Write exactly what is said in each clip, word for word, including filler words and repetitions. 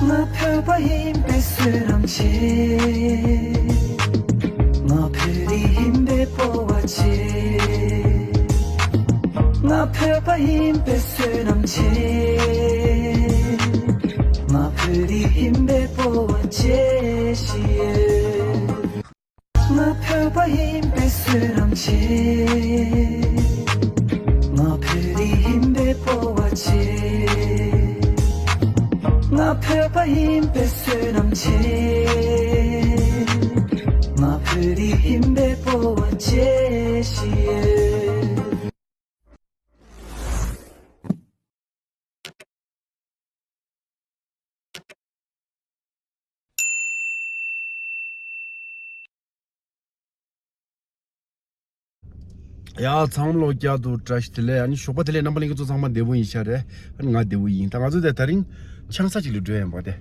ང་བོད་པ་ཡིན་པའི་བསོད་ནམས་ཆེ། ང་བོད་རིགས་ཡིན་པའི་སྤོབས་པ་ཆེ། ང་བོད་པ་ཡིན་པའི་བསོད་ནམས་ཆེ། ང་བོད་རིགས་ཡིན་པའི་སྤོབས་པ་ཆེ་ཞིག་ཡོད། ང་བོད་པ་ཡིན་པའི་བསོད་ནམས་ཆེ། ང་བོད་རིགས་ཡིན་པའི་སྤོབས་པ་ཆེ། ང་བོད་པ་ཡིན་པའི་བསོད་ནམས་ཆེ། ང་བོད་རིགས་ཡིན་པའི་སྤོབས་པ་ཆེ་ཞིག་ཡོད། ཡ་ཚང་མ་ལོ་བསྐྱར་དུ་བཀྲ་ཤིས་བདེ་ལེགས། ཨ་ནི་ཞོགས་པ་བདེ་ལེགས། རྣམ་པ་ལྷན་རྒྱས་ཚོ་ཚང་མ་བདེ་པོ་ཡིན་ཤག་རེད། ཨ་ནི་ང་བདེ་པོ་ཡིན། ད་ང་ཚོ་དེ་དེ་རིང་ཆང་ས་ཅིག་ལ་འགྲོ་ཡ་ཡིན་པ་དེ།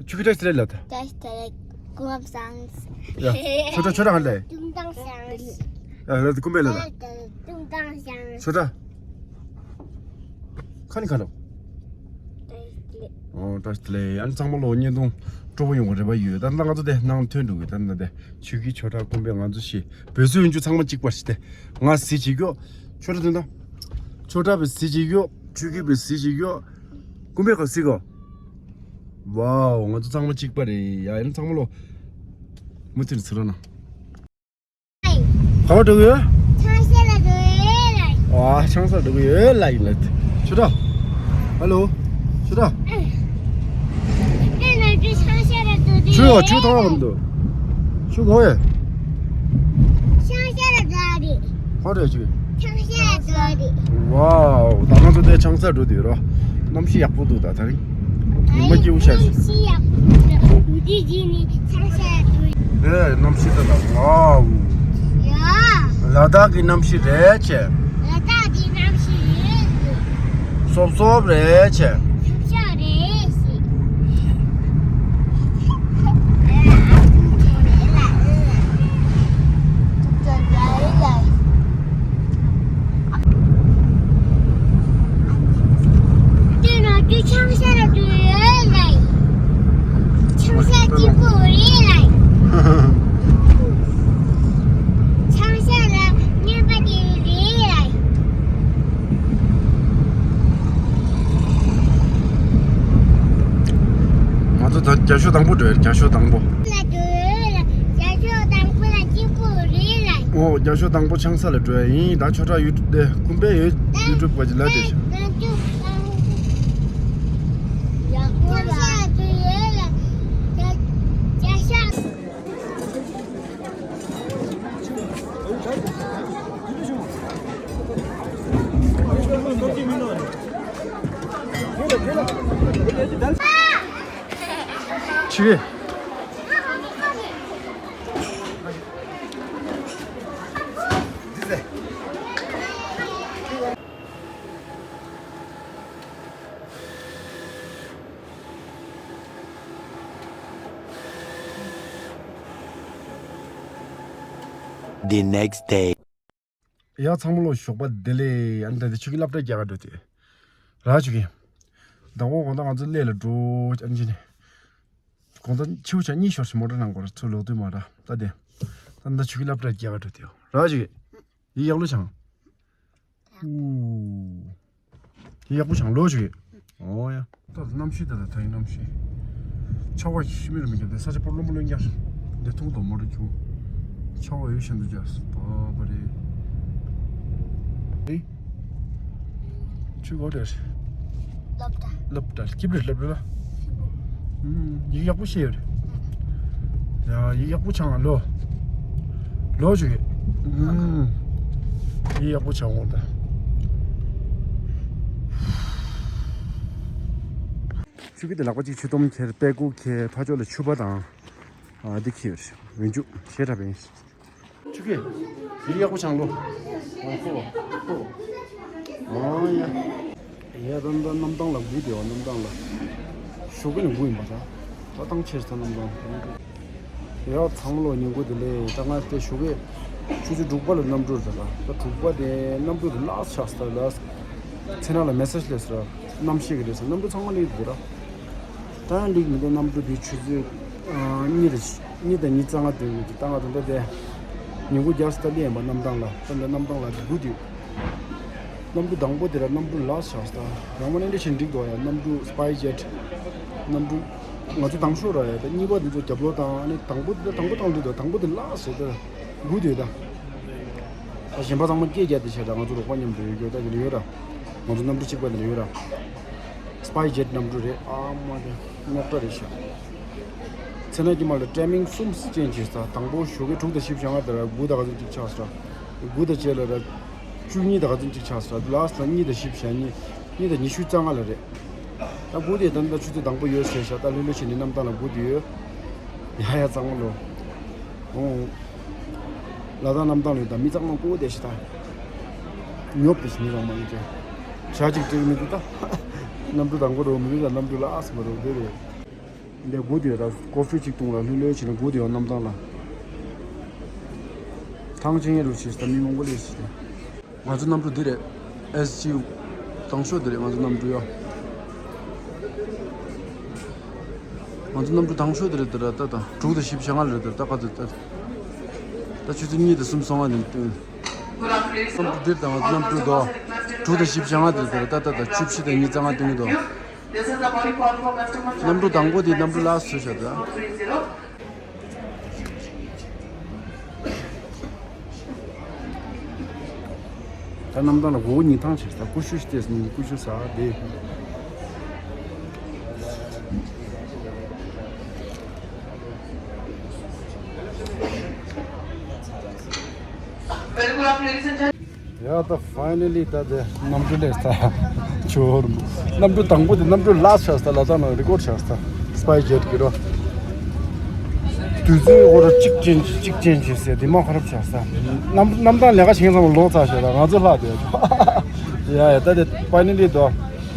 ཆུ་ཁི་བཀྲ་ཤིས་བདེ་ལེགས་ལ་ད། བཀྲ་ཤིས་བདེ་ལེགས། ཀུན་བཟང་། ཡ། ཆོས་གྲགས། ཆོས་གྲགས་ཧ་ལས། ཀུན་བཟང་ཞང་། ཡ། ར་དེ་ཀུན་པས་ལ་ད། ཀུན་བཟང་ཞང་། ཆོས་གྲགས། ཁ་ནི་ཁ་ལོ། ཨོ་བཀྲ་ཤིས་བདེ་ལེགས། ཨ་ནི་ཚང་མ་ལོ་བརྙན་ཐུང་སྤྲོ་པོ་ཡོང་བའི་རེ་བ་ཡོད། ད་ལྟ་ང་ཚོ་དེ་ནང་ཐོན་འགྲོ་གི། ད་ལྟ་དེ་ཆོས་སྐྱིད། ཆོས་གྲགས། ཀུན་པས། ང་ཚོ་བཞི། བོད་བཟོས་ཡོང་རྒྱུ་ཚང་མ་གཅིག་པ་ཞིག་སྟེ། ང་གཟི་བྱེད་ཀྱོག་ཆོས་གྲགས་དོན་དང་། ཆོས་གྲགས་པའི་གཟི་བྱེད་ཀྱོག་ཆོས་སྐྱིད་པའི་གཟི་བྱེད་ཀྱོག་ཀུན་པས་ག་གཟི་གོ། ཝའོ། ང་ཚོ་ཚང་མ་གཅིག་པ་རེད་ཡ། ཡིན་ཚང་མ་ལོ་མུ་མཐུད་ནས་ཚུར་རོལ་ན། ག་པར་འགྲོ་གི་ཡོད། ཆང་ས་ལ་འགྲོ་ཡོད་ལ། ཨ། ཆང་ས་འགྲོ་གི་ཡོད་ལ་ཡིན་ལ། ཆོས་གྲགས། ཧ་ལོ། ཆོས་གྲགས། ཨ་ནི་ང་ཚོ་ཆང་ས་ལ་འགྲོ་གི་ཆུ་ཡོད། ཡོད་ཆུ་ཐོག་ལ་འདུག་ཆུ་གོ་ཡོད། ཆང་ས་ལ་འགྲོ་རེད། ཧོ་རེད་ཆུ། ཆང་ས་ལ་འགྲོ་རེད། ཝའོ། ད་ང་ཚོ་དེ་ཆང་ས་འགྲོ་དུས་རོ། གནམ་གཤིས་ཡག་པོ་འདུག་ད་དེ་རིང་། ཉི་མ་སྐྱིད་པོ་ཤར། གནམ་གཤིས་ཡག་པོ་འདུག་འདི་ཡིན་ནི་ཆང་ས་འགྲོ་རེད། ཨེ། གནམ་གཤིས་ད་ད། ཝའོ། ཡ། ལ་དྭགས་ཀྱི་གནམ་གཤིས་རེད་ཆེ། ལ་དྭགས་ཀྱི་གནམ་གཤིས་རེད། སོབ་སོབ་རེད་ཆེ། སོབ་སོབ་རེད་ཆེ། དེ་ན་དུ་ཆང་ས་ར་དུ་ཡོད་ལ། ཆང་ས་སྐྱིད་པོ་རེད་ལ། ཆང་ས་ལ་སྨྱོན་པ་དེ་རེད་ལ། ང་ཚོ་ད་རྒྱ་ཤོག་དང་པོ་འགྲོ་ཡ། རྒྱ་ཤོག་དང་པོ། ལ་འགྲོ་ཡ་ལ། རྒྱ་ཤོག་དང་པོ་ལ་སྐྱིད་པོ་རེད་ལ། ཨོ། རྒྱ་ཤོག་དང་པོ་ཆང་ས་ལ་འགྲོ་ཡ་ཡིན། ད་ཆོས་གྲགས་ཡུ་ཊུབ་དེ་ཀུན་པས་ཡུ་ཊུབ་ག་ཅི་ལ་དེ་ཤ། ཡག་པོ་ལ། རྒྱ་ཤོག་ཆི་གེ། The next day. ཡ་ཚང་མ་ལོ་ཞོགས་པ་བདེ་ལེགས། ཨ་ནི་ད་དེ་ཆུ་གི་སློབ་གྲྭ་རྒྱག་ག་འགྲོ་དེ་ར་ཆུ་གི། ཟླ་བ་དགོང་དག་ང་ཚོ་སླེ་ལ་འགྲོ། ཨ་ནི་ཅི་ནི། དགོང་དག་ཆུ་ཆ་གཉིས་ཤོར་ཞིག་མོ་ཊ་ནང་སྐོར་ཚུར་ལོག་དུས་མ་ར་ད་དེ། ད་ད་ཆུ་གི་སློབ་གྲྭ་རྒྱག་ག་འགྲོ་དེ་ར་ཆུ་གི། ཡི་ཡག་ལོ་ཆང་། ཨུ། ཡག་པོ་ཆང་ལོ་ཞིག་ཨོ་ཡ། ད་གནམ་གཤིས་ད་ད་ད་ཡིན་གནམ་གཤིས། ཆར་པ་ཞིག་མི་རུ་མི་འགྱུར་ཏེ་ས་ཆ་སྤོ་རློན་པོ་རློན་རྒྱག་ཞིང་། འདི་ཐུང་དུ་མོ་རུ་ཁྱུང་། ཆར་པ་ཡོད་བཞིན་དུ་རྒྱག་སུ་པ་པ་རེད། ཨེ། ཆུ་གོ་རེད། སློབ་གྲྭ། སློབ་གྲྭ་སྐྱིབ་རེད་སློབ་གྲྭ། ཡིག་ཡག་པོ་ཤེས་ཡོད་རེད། ཡ་ཡིག་ཡག་པོ་ཆང་ལོ། ལོ་ཞུ་གི། ཡིག་ཡག་པོ་ཆང་འོང་ད། ཆུ་གི་དེ་ལག་པ་གཅིག་ཆུ་དོམ་ཁྱེར་པད་ཀོ་ཁྱེར་ཕ་ཕྱོགས་ལ་ཆུ་པ་དང་། ཨ་འདི་ཁྱེར་ཡོད་རེད་འོན་ཆུ་ཞེ་དྲག་པས། ཆུ་གི། ཡིག་ཡག་པོ་ཆང་ལོ། ཨོ་ཧོ། ཧོ། ཨོ་ཡ། ཡ་ད་ད་གནམ་ཐང་ལ་སྒུག་བསྡད་པ་གནམ་ཐང་ལ། ཞོགས་ཀས་ནས་སྒུག་ཡིན་པ་ད། ད་ཐང་ཆད་ས་གནམ་ཐང་། ཡ་ཚང་མ་ལོ་ཉིན་གུང་བདེ་ལེགས། ད་ང་དེ་ཞོགས་ཀས་ཆུ་ཚོད་དྲུག་པ་ལ་གནམ་གྲུ་རེད་ད། ད་དྲུག་པ་དེ་གནམ་གྲུ་དེ་ལགས་ཆགས་སོང་ད་ལགས། མཚན་ནང་ལ་མེ་སེ་ཇི་སླེབས་སོང་། གནམ་གཤིས་ཀྱི་རེད་ཟེར། གནམ་གྲུ་ཚང་མ་སླེབས་འདུག་ར། ད་ལིག་མི་འདུག་གནམ་གྲུ་འདི་ཆུ་ཚོད་ཨ་གཉིས་དང་གཉིས་དང་ཉི་ཤུ་རྩ་ལྔ་སྟོན་གྱི་འདུག་ད་ང་ད་ལྟ་དེ་ཉིན་གུང་རྒྱབ་སྟབས་ཡན་པ་གནམ་ཐང་ལ་ད་ལྟ་གནམ་ཐང་ལ་སྒུག་བསྡད་ཡོད། གནམ་གྲུ་དང་པོ་དེ་ར་གནམ་གྲུ་ལགས་ཆགས་ད་རང་མ་ནས་འདྲ་ཞིག་འགྲིག་འདུག་ཡ། གནམ་གྲུ་སི་པའི་ཇེ་ཊི། གནམ་གྲུ་ང་ཚོ་དང་ཤོས་ར་ཡ། ད་གཉིས་པ་འདི་ཚོ་རྒྱབ་ལོགས་དང་ཨ་ནི་དང་པོ་འདི་དང་པོ་དང་འགྲིག་འདུག་དང་པོ་དེ་ལགས་ཟེར་ད་སྒུག་བསྡད་ཡོད་ད། ད་གཞན་པ་ཚང་མ་སྐད་རྒྱག་དེ་བྱས་ད་ང་ཚོ་རོགས་པ་མཉམ་དུ་ཡོད་རྒྱུ་ད་དེ་ལ་ཡོད་ར། ང་ཚོ་གནམ་གྲུ་གཅིག་པ་དེ་ལ་ཡོད་ར། སི་པའི་ཇེ་ཊི་གནམ་གྲུ་རེད། ཨ་མ་དེ་རྙོག་དྲ་རེད་ཤག་ཚེ་ན་སྐྱིད་མ་ལ་ཊའི་མིང་གསུམ་ཅན་བྱས་ས། དང་པོ་ཞོགས་ཀའི་དྲུག་དང་བཞི་བཅུ་ཞེ་ལྔ་དེ་ར་དགུ་དང་ག་ཚོད་ཅིག་ཆགས་ས་ར། དགུ་དང་བཅས་ལ་ར་བཅུ་གཉིས་དང་ག་ཚོད་ཅིག་ཆགས་ས་ར། ལགས་ལ་གཉིས་དང་བཞི་བཅུ་ཞེ་གཉིས། གཉིས་དང་ཉི་ཤུ་རྩ་ལྔ་ལ་རེད། ད་སྒུག་དེ་ད་ལྟ་ཆུ་ཚོད་དང་པོ་ཡོད་ཟེར་ཤག་ད་ལྷོད་ལྷོད་བྱས་ནས་གནམ་ཐང་ལ་སྒུག་དེ་ཡོད། ཡ་ཡ་གཙང་མ་ལོ། ཨོ། ལ་དྭགས་གནམ་ཐང་ལ་ཡོད་ད་མི་གཙང་མ་སྤོ་དེ་ཤི་ད། ཉོབ་དེ་ཤི་མི་གཙང་མ་ཡོད་ཀྱང་། ཞག་གཅིག་སྤྲད་མི་འདུག་ད། གནམ་གྲུ་དང་པོ་རོ་མི་རིགས་ལ་གནམ་གྲུ་ལ་ཨ་སི་མ་རོ་དེ་རེད། འདི་སྒུག་དེ་ཡོད་ད་ཀོ་ཧྥི་གཅིག་བཏུང་ལ་ལྷོད་ལྷོད་བྱས་ནས་སྒུག་དེ་ཡོད་གནམ་ཐང་ལ། ཐང་ཆེན་ཡེ་རུ་ཤི་ད་མི་མང་པོ་ལས་ཤི་ད། ང་ཚོ་གནམ་གྲུ་འདི་རེད། ཨེས་ཇི་དང་ཤོས་འདི་རེད་ང་ཚོ་གནམ་གྲུ་ཡོ། ང་ཚོ་གནམ་གྲུ་དང་ཤོས་འདི་རེད་འདི་ར་ད་ད་དྲུག་དང་བཞི་བཅུ་ཞེ་ལྔ་ལ་རེད་འདི་ད་ག་ཚོད་ད། ད་ཆུ་ཚོད་གཉིས་དང་སུམ་ཅུ་སོ་ལྔ་ནས་བཏོན། གནམ་གྲུ་འདིར་ད་ང་ཚོ་གནམ་གྲུ་དོ། དྲུག་དང་བཞི་བཅུ་ཞེ་ལྔ་འདི་རེད་འདི་ར་ད་ད་ད་བཅུ་བཞི་དང་ཉི་ཤུ་རྩ་ལྔ་བཏོན་གྱི་འདུག་གནམ་གྲུ་དང་པོ་དེ་གནམ་གྲུ་ལགས་སུ་བྱ་དང་། ད་གནམ་ཐང་ལ་སྒོ་གཉིས་ཐང་ཆེ་ས་ཀུ་ཤུ་ཤི་ཏེ་སི་ནི་ཀུ་ཤུ་ས་དེ། Very good afternoon, ladies and gentlemen. ཡ་ད་ཕའི་ནལ་ལི་ད་དེ་གནམ་གྲུ་ལས་ས་ཆོར། གནམ་གྲུ་དང་པོ་དེ་གནམ་གྲུ་ལགས་ཆགས་ས་ལ་ད་ནང་རི་ཀོར་ཆགས་ས་སི་པའི་ཇེ་ཊི་གི་རོ། དུས་ཚོད་འོ་ར་གཅིག་ཅན་གཅིག་ཅན་བྱས་སའི་དེ་མ་ཁ་རབ་ཆགས་ས། གནམ་གནམ་ཐང་ལས་ཀ་བྱེད་མཁན་ཚང་མ་ལོག་ཚར་ཤག་ད་ང་ཚོ་ལྷག་བསྡད་ཡ། ཡ་ད་དེ་ཕའི་ནལ་ལི་ད།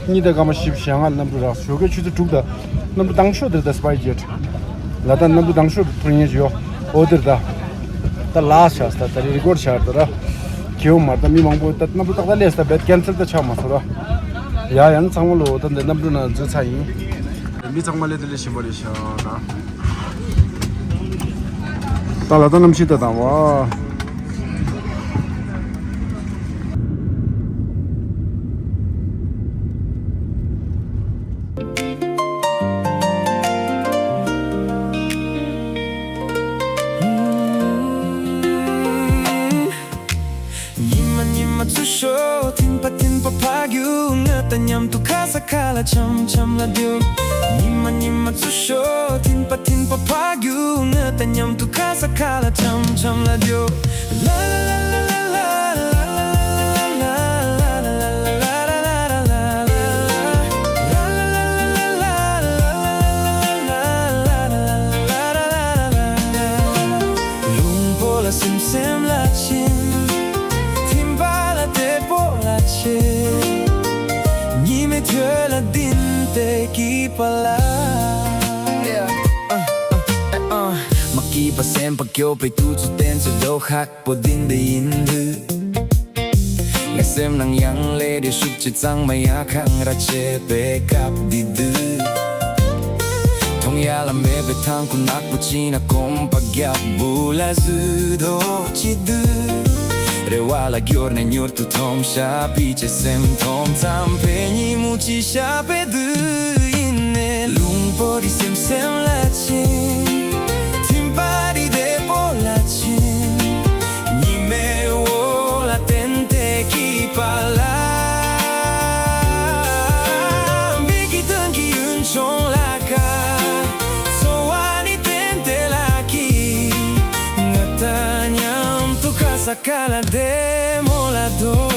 གཉིས་དང་སྐར་མ་བཞི་བཅུ་ཞེ་ལྔ་གནམ་གྲུ་རག་ཞོགས་ཀའི་ཆུ་ཚོད་དྲུག་དང་། གནམ་གྲུ་དང་ཤོས་དེར་ད་སི་པའི་ཇེ་ཊི། ལ་དྭགས་གནམ་གྲུ་དང་ཤོས་ཐོར་ཉེ་ཞིག་ཡོད། འོ་དེར་ད། ད་ལགས་ཆགས་ད་ད་རི་ཀོར་ཆགས་ད་ར། གེའུ་མར་ད་མི་མང་པོ་ད་གནམ་གྲུ་ཏག་ཏག་ལས་ད་བེད་ཀན་སེལ་ད་ཆགས་མ་སོང་ར། ཡ་ཡང་ཚང་མ་ལོ་ད་འདི་གནམ་གྲུ་ན་འཛུལ་ཚར་ཡིན། མི་ཚང་མ་ལས་དེ་ལས་ཤིན་པ་རེད་ཤག་ན། ད་ལ་ད་གནམ་གཤིས་ད་དང་བ། ཉི་མ་ཉི་མ་འཚུབ་ཤོག་ཐིམ་པ་ཐིམ་པ་ཕ་རྒྱུག་ང་དང་མཉམ་དུ་ཁ་ས་ཁ་ལ་འཆམ་འཆམ་ལ་རྒྱུག་ཉི་མ་ཉི་མ་འཚུབ་ཤོག་ཐིམ་པ་ཐིམ་པ་ཕ་རྒྱུག་ང་དང་མཉམ་དུ་ཁ་ས་ཁ་ལ་འཆམ་འཆམ་ལ་རྒྱུག་ལ་ལ་ལ་ལ། ལུང་པོ་ལ་སེམས་སེམས་ལ་ཆེན། ཐིམ་པ་ལ་དེ་པོ་ལ་ཆེ། ཉི་མའི་ཐོད་ལ་ལྡིང་སྟེ་སྐྱིད་པ་ལ། མ་སྐྱིད་པ་སེམས་པ་སྐྱོ་བའི་དུས་ཚོད་དེ་ཚོ་དོ་ཧ། པོ་འདི་འདི་ཡིན་དུས། ངའི་སེམས་ནང་ཡང་ལས་དེ་ཤུགས་ཆེ་གཙང་མ་ཡ་ཁང་ར་ཆེ་པའི་སྐབས་འདི་དུས། མཐོང་ཡ་ལ་མེད་པའི་ཐང་ཁུ་ནག་པོ་ཅི་ན་གོམ་པ་རྒྱབ་བུ་ལ་བཟོས་དོ་ཅི་དུས། རེ་བ་ལ་སྐྱོར་ནས་མྱུར་དུ་མཐོང་ཤ་པི་ཅེ་སེམས་མཐོང་ཙམ་པའི་ཉིན་མོ་ཅི་ཤ་པའི་དུས་ཡིན་ནས་ལུང་པོ་འདི་སེམས་སེམས་ལ་ཆེན། ཐིམ་པ་འདི་བདེ་པོ་ལ་ཆེན། ཉི་མའི་འོག་ལ་བརྟེན་ཏེ་སྐྱིད་པ་ལ། མིག་གི་དོན་གྱི་ཡུན་ཆུང་ལ་ཁ། འཚོ་བ་ནི་བརྟེན་ཏེ་ལ་སྐྱིད། ང་དང་མཉམ་དུ་ཁ་ས་ཁ་ལ་བདེ་མོ་ལ་འདུག་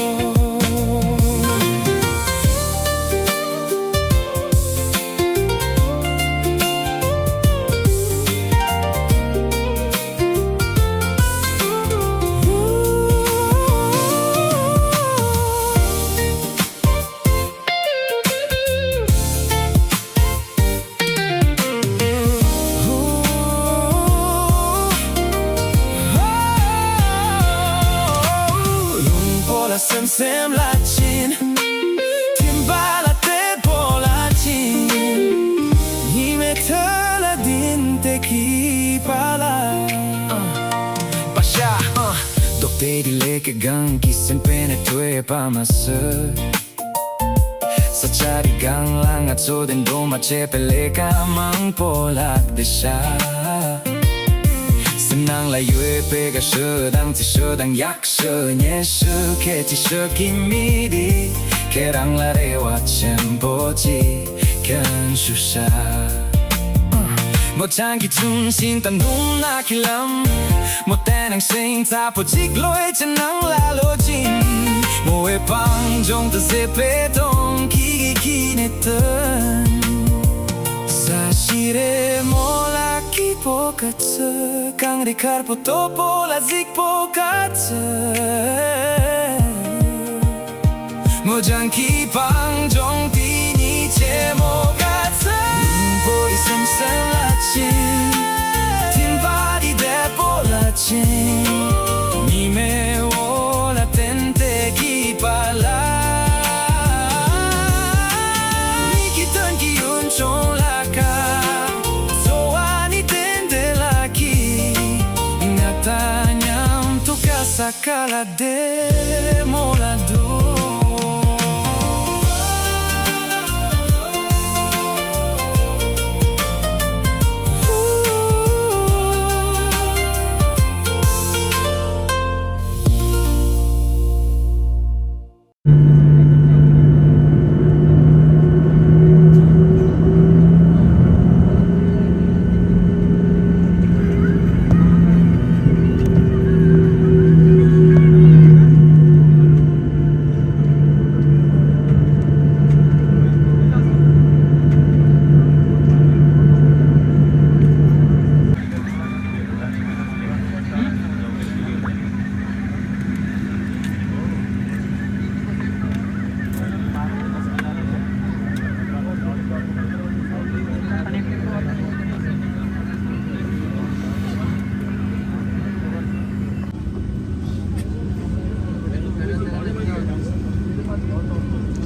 གི་པཱ་ལགས། པཱ་ཤ། རྡོ་དེ་རི་ལས་ཀའི་སྒང་གི་སེམས་པའི་ནས་ཐོས་པ་མ་ཟད། ས་ཆ་རི་སྒང་ལ་ང་ཚོ་བདེ་འགྲོ་མ་བྱས་པའི་ལས་ཀ་མང་པོ་ལགས་བསྡད་ཤག་སེམས་ནང་ལ་ཡོད་པའི་དགའ་ཤོས་དང་བརྩི་ཤོས་དང་ཡག་ཤོས་ཉེ་ཤོས་གལ་ཆེ་ཤོས་ཀྱི་མི་དེ་ཁྱེད་རང་ལ་རེ་བ་ཆེན་པོ་ཅིག་བསྐྱོན་ཞུ་ཤག་མོ་བྱང་གི་ཆུང་ཤིང་དང་ནུང་ནག་གི་ལམ། མོ་བསྟན་ནང་ཤིང་ཚ་པོ་གཅིག་ལོས་ཅན་ནང་ལ་ལོ་ཅིང་། མོ་བའི་བང་ལྗོངས་དུ་ཟེ་པའི་དོང་ཁྱི་གི་ཁྱི་ནས་བཏོན། ས་ཞི་རེ་མོ་ལ་སྐྱིད་པོ་ག་ཚོད་གངས་རི་དཀར་པོ་སྟོབས་པོ་ལ་གཟིགས་པོ་ག་ཚོད། མོ་བྱང་གི་བང་ལྗོངས་དེ་ཉིད་ཆེ་མོ་ག་ཚོད། ལུང་པོ་ཡི་སེམས་སེམས་ལ་ཆེ། ཐིམ་པ་དེ་བདེ་པོ་ལ་ཆེ། ཉི་མའི་འོག་ལ་བསྟན་ཏེ་གི་པཱ་ལགས། མིག་གི་སྟོན་གྱི་ཡུལ་ལྗོངས་ལ་ཁ། འཚོ་བ་ནི་བསྟན་ཏེ་ལ་གི། ང་དང་མཉམ་དུ་ག་ས་ག་ལ་བདེ་མོ་ལ་འདུག་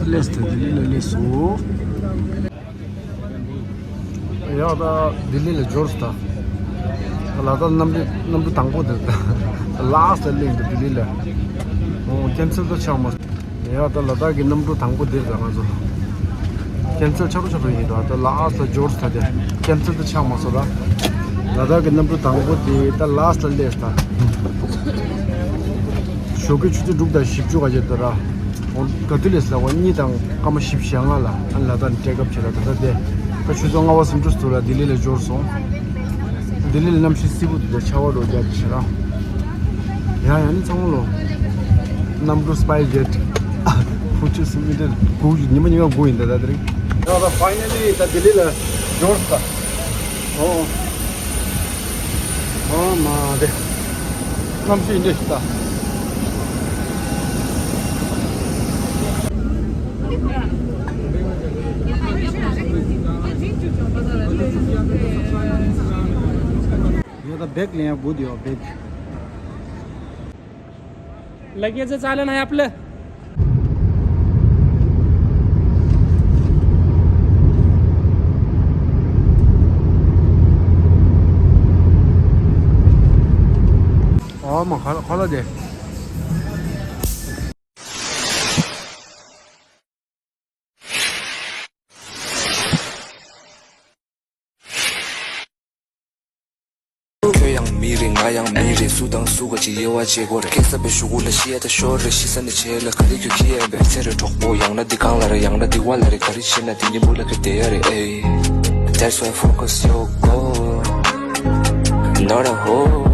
སླེབས་ཏེ་ལྡི་ལི་ལ་སླེབས་སོང་། ཡ་ད་ལྡི་ལི་ལ་འབྱོར་སོང་ད། ལ་དྭགས་གནམ་གྲུ་གནམ་གྲུ་དང་པོ་དེ་ད་ལཱ་སི་ཊི་ལ་སླེབས་འདུག་ལྡི་ལི་ལ། ཨོ་ཀེན་སལ་ད་ཆགས་མ་སོང་། ཡ་ད་ལ་དྭགས་ཀྱི་གནམ་གྲུ་དང་པོ་འདིར་ད་ང་ཚོ་ཀེན་སལ་ཆགས་རུ་ཆགས་རུ་ཡིན་ད། ད་ལཱ་སི་ཊི་ལ་འབྱོར་ད་དེ་ཀེན་སལ་ད་ཆགས་མ་སོང་ད། ལ་དྭགས་ཀྱི་གནམ་གྲུ་དང་པོ་དེ་ད་ལཱ་སི་ཊི་ལ་སླེབས་ད། ཞོགས་ཀའི་ཆུ་ཚོད་དྲུག་དང་བཞི་བཅུ་ག་ཅེར་ད་ར། འོ་ག་དུས་སླེབས་ལ་བ་གཉིས་དང་སྐར་མ་བཞི་བཅུ་ཞེ་ལྔ་ལ་ཨ་ལ་དྭགས་ནས་ཊེག་ཨོཕ་བྱས་ལ་ད་ད་དེ་ད་ཆུ་ཚོད་ལྔ་པ་ཟིན་འགྲོ་སུ་ལ་ལྡི་ལི་ལ་འབྱོར་སོང་། ལྡི་ལི་ལ་གནམ་གཤིས་བསིལ་པོ་འདུག་ཆར་པ་རོ་རྒྱག་གི་ཤི་ར། ཡང་ཡང་ནི་ཚང་མ་ལོ། གནམ་གྲུ་སི་པའི་ཇེཊ། ཕུ་ཆུ་སི་མི་ཏེར་དགུ་ཉི་མ་ཉི་མ་དགུ་ཡིན་ད་ད་དེ་རིང་། ཡང་ད་ཕའི་ནལ་ལི་ད་ལྡི་ལི་ལ་འབྱོར་ད། ཨོ། ཨོ་མ་དེ། གནམ་གཤིས་འདི་ཞིག་ད། यो त ब्याग लिया बुझ्यो ब्याग। लगेज चालन आहे आपलं। अँ म खला खला दे। ཁྱོད་ཡང་མི་རེད། ང་ཡང་མི་རེད། སུ་དང་སུ་ག་ཅིག་དབྱེ་བ་འབྱེད་དགོས་རེད། སྐད་ས་པའི་གཞུག་གུ་ལ་ཤི་ཡ་ད་ཤོར་རེད། ཤི་ས་ནས་བྱས་ལ་ག་རེ་ཁྱོད་ཁྱི་ཡན་པས་ཚེ་རེ་གྲོགས་པོ་ཡང་ན་འདི་གང་ལ་རེད། ཡང་ན་འདི་བ་ལ་རེད། ག་རེ་བྱེད་ན་འདི་ཉིན་མོ་ལ་ཁྱོད་བསྡད་ཡ་རེད། ཨེ། That's why focus your goal, not a hole.